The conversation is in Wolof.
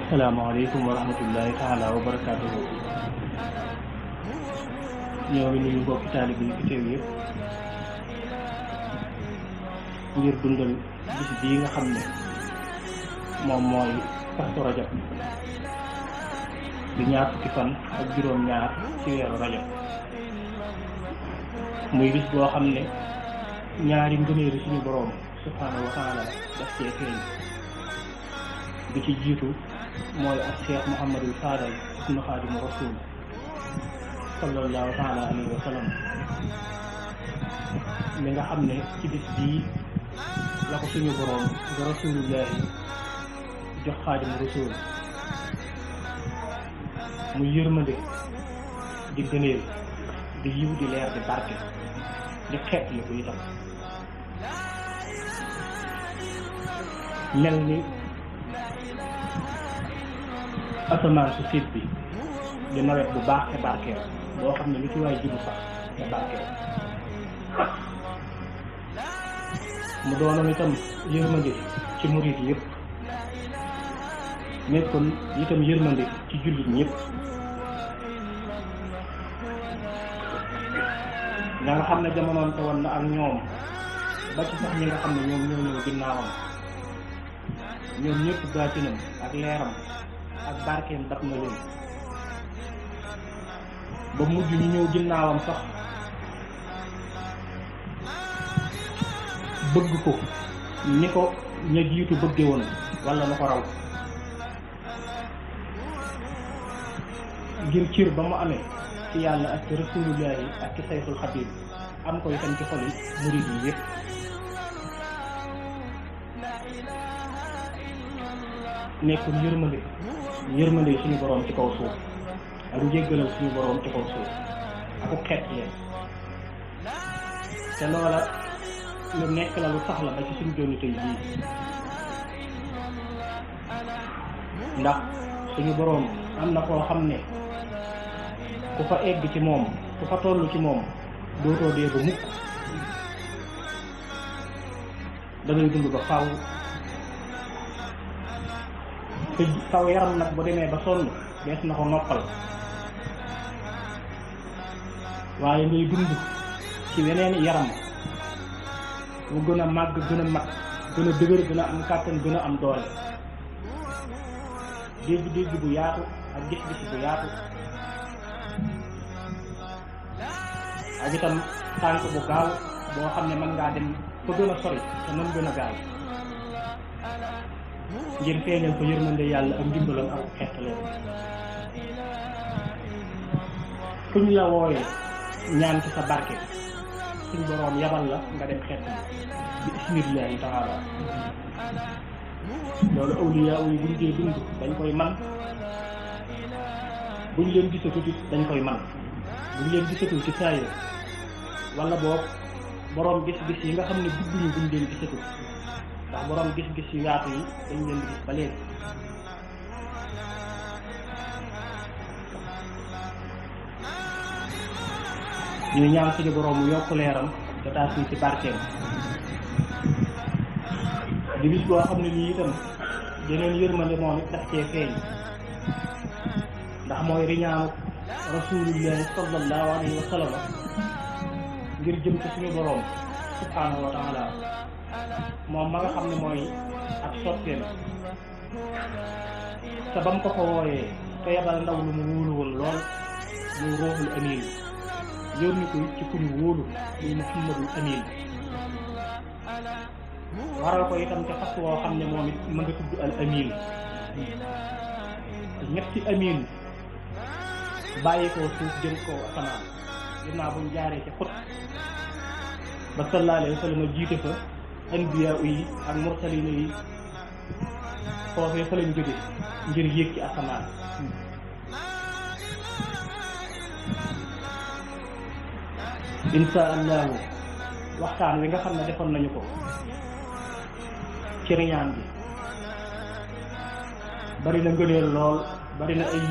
asalaamaaleykum wa rahmatullahi taala wa barakaatuhu. ñoo ngi nuyu mbokki taalib yi fi teew yëpp ngir dundal bis bii nga xam ne moom mooy Kazu Rajab di ñaar fukki fan ak juróom-ñaar ci weeru rajab. muy bis boo xam ne ñaari ngëneelu suñu boroom subhaanahu wa taala daf cee feeñ. bi ci jiitu mooy ak Cheikh Mouhamadul Fadal ibnu Xaadimu Rasuul sallallahu taala alayhi wa sallam mi nga xam ne ci bis bii la ko suñu boroom nga rasulullahi jox Xaadimu Rasuul muy yërmande di gëneel di yiw di leer di barke di xeet li ko itam mel ni asamaan su siit bi di nawet bu baax te barkeel boo xam ne lu ci waay jibu sax te barkeel mu doonoon itam yërmande ci murit yëpp nekkoon itam yërmande ci jullit ñëpp ña nga xam ne jamonoonte woon na ak ñoom ba ci sax ñi nga xam ne ñoom ñoo ñëw ginnaawam ñoom ñëpp baatinam ak leeram ak barkeem dab na leen ba mujj ñu ñëw ginnaawam sax bëgg ko ni ko ña jiitu bëgge woon wala na ko raw ngir cir ba mu amee ci yàlla ak ci rasulullahi ak ci sayxul xadim am ko itam ci xoli murid yi yëpp nekkul yërmande suñu boroom ci kaw suuf ak njéggalal suñu boroom ci kaw suuf aku xeet leen te loola lu nekk la lu sax la ba ci suñu jonni tey jii ndax suñu boroom am na koo xam ne ku fa egg ci moom ku fa toll ci moom dootoo dee ba mukk dangay dund ba faw te saw yaram nag bu demee ba sonn dees na ko noppal waaye ngay dund ci weneen yaram bu gën a màgg gën a mat gën a dëgër gën a am kàttan gën a am doole dégg-dégg bu yaatu ak gis-gis bu yaatu ak itam tànk bu gaaw boo xam ne mën ngaa dem fa gën a sori te mën gën a gaaw ngir feeñal ko yërmande yàlla ak ndimbalam ak xeetaleen fu ñu la wooyee ñaan ci sa barke suñ boroom yabal la nga dem xeet bi bismillahi taala loolu awliyaa yi buñ dee dund dañ koy man buñ leen gisatul dañ koy man buñ leen gisatul ci saayir wala boog boroom gis-gis yi nga xam ne gudduñu buñ leen gisatul ndax boroom gis-gis yu yaatu yi dañ leen di gis ba léegi ñuy ñaan suñu boroom mu yokk leeram te taas ñu ci barkeem di bis boo xam ne nii itam jeneen yërmande moom it daf cee feeñ ndax mooy riñaanu rasuulullahi sallallahu alayhi wa sallam ngir jëm ci suñu boroom subhaanahu wa taala moom ma nga xam ne mooy ak sotteem te bam ko ko wooyee te yabal ndaw lu mu wóolu woon lool muy ruuxul amiin yónni ko ci ku ñu wóolu muy muhammadul amiin waral ko itam te fas woo xam ne moom it ma nga tudd al amiin ñetti amiin bàyyi koo suuf jëm koo asamaan ginnaaw buñ jaaree ci xut ba sallallahu alayhi wa sallam jiite fa anbiyaa yi ak mursalina yi foofee fa lañ jóge ngir yéeg ci asamaan insha allahu waxtaan wi nga xam ne defoon nañu ko ci riñaan bi bari na ngëneel lool bari na ay